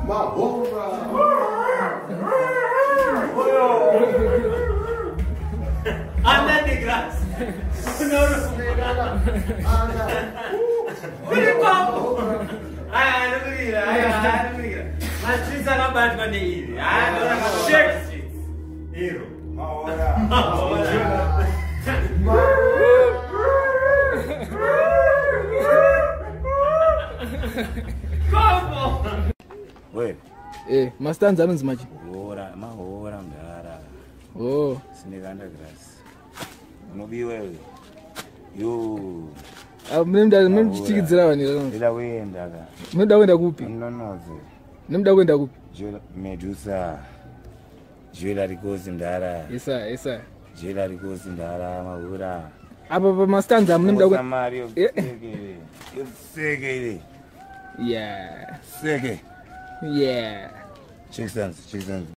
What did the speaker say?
Mahora. Under the grass. No. Kuri papo. Aya, anomirira, aya, anomirira. Mastreets akabatwa neiri. Aya, shake. Iro. Mahora. Mahora. Kopo. We. Mastanza anonzi machi? Hora, mahora mdara. Oh. Snake under grass. Unobiwa iwe. Yo. Munoda munochichikidzira vanhu. Ndida kuenda ka. Munoda kuenda kupi? Unonoze. Munoda kuenda kupi? Medusa. Jewelry kosi mdara. Yes sir, yes sir. Jewelry kosi mdara mahura. Apa pa mastanza munoda kuenda. Mari yokuseke. Yokuseke ile. Yeah. Seke. Yeah. Check stands, check stands.